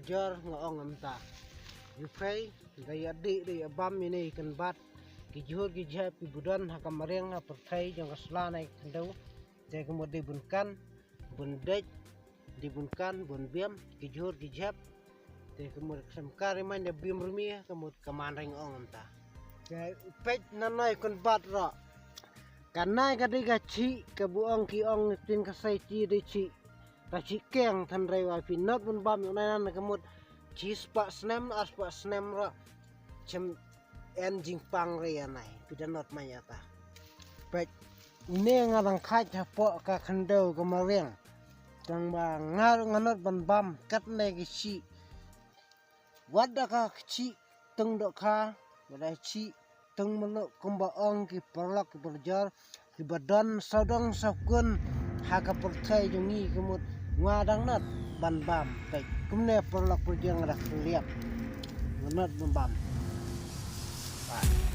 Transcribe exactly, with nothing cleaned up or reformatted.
Jor nga ong mynta. Ïa phi, da ïa dih da ïa bam ïa ne kan bat. Ki jhur ki jhep ki ba don ha ka mariang ha pyrthei jong ka sla ne khyndew. Te ka mut dei bun kan, bun dej, dei bun kan, bun biam, ki jhur ki jhep. Te ka mut ka sem ka ri man da biam rumi, ka mut ka man ring ong mynta. Te peit na noi kan bat ro. Ka nai ka dei ka chi, ka bu ong ki ong tin ka sai chi dei chi. Ka chi keng than rei wa phi not bun bam ïa nai nan ka mut. Chi spah snem, ar spah snem ro. Chem en jingpang rei ïa nai. Phi da not ma ïa ta. Peit. Une nga dang khait hapoh ka khyndew ka mariang. Tang ba nga nga not ban bam kat ne ki chi. Wat da ka chi tung dohkha, wat da chi tung mano kumba ong ki paralok ki parajor, ki ba don sawdong sawkun ha ka pyrthei jong ngi ka mut nga dang not ban bam peit. Kumne paralok parajor nga da khliap. Nga not ban bam. Bye.